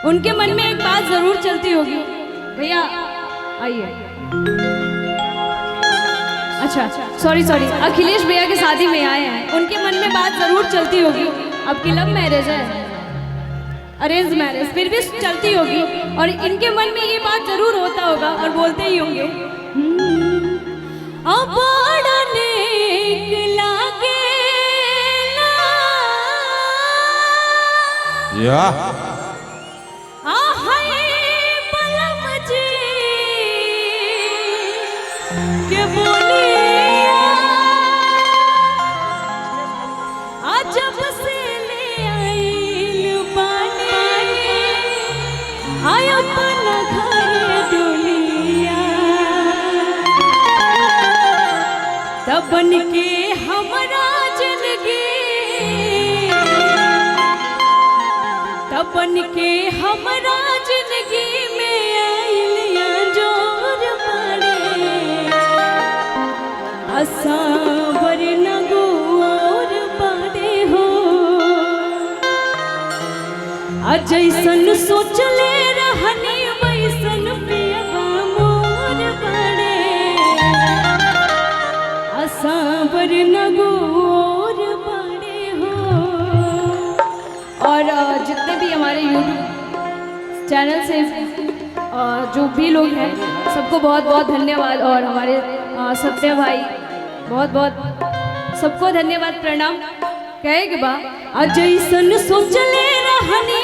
उनके मन में एक बात जरूर चलती होगी। भैया आइए। अच्छा सॉरी सॉरी, अखिलेश भैया की शादी में आए हैं, उनके मन में बात जरूर चलती होगी। आपकी लव मैरिज है, अरेंज मैरिज, फिर भी चलती होगी और इनके मन में ये बात जरूर होता होगा और बोलते ही होंगे। अब बड़ा नेक लागेला, या आहाय बलम जी के बोलिया, अजब से ले आइल बानी, आय अपन घर दुनिया, तबन के हमरा जिंदगी, तबन के हमरा जिंदगी में आइल जोर पड़े, असावर नगोर पड़े हो, अजैसन सोचले रहनी वैसन पियवा मोर पड़े, असावर नगोर पड़े हो। और जितने भी हमारे YouTube channel से जो भी लोग हैं सबको बहुत बहुत धन्यवाद। और हमारे सत्य भाई बहुत बहुत सबको धन्यवाद, प्रणाम। कहे के बा अजैसन सोचले रहनी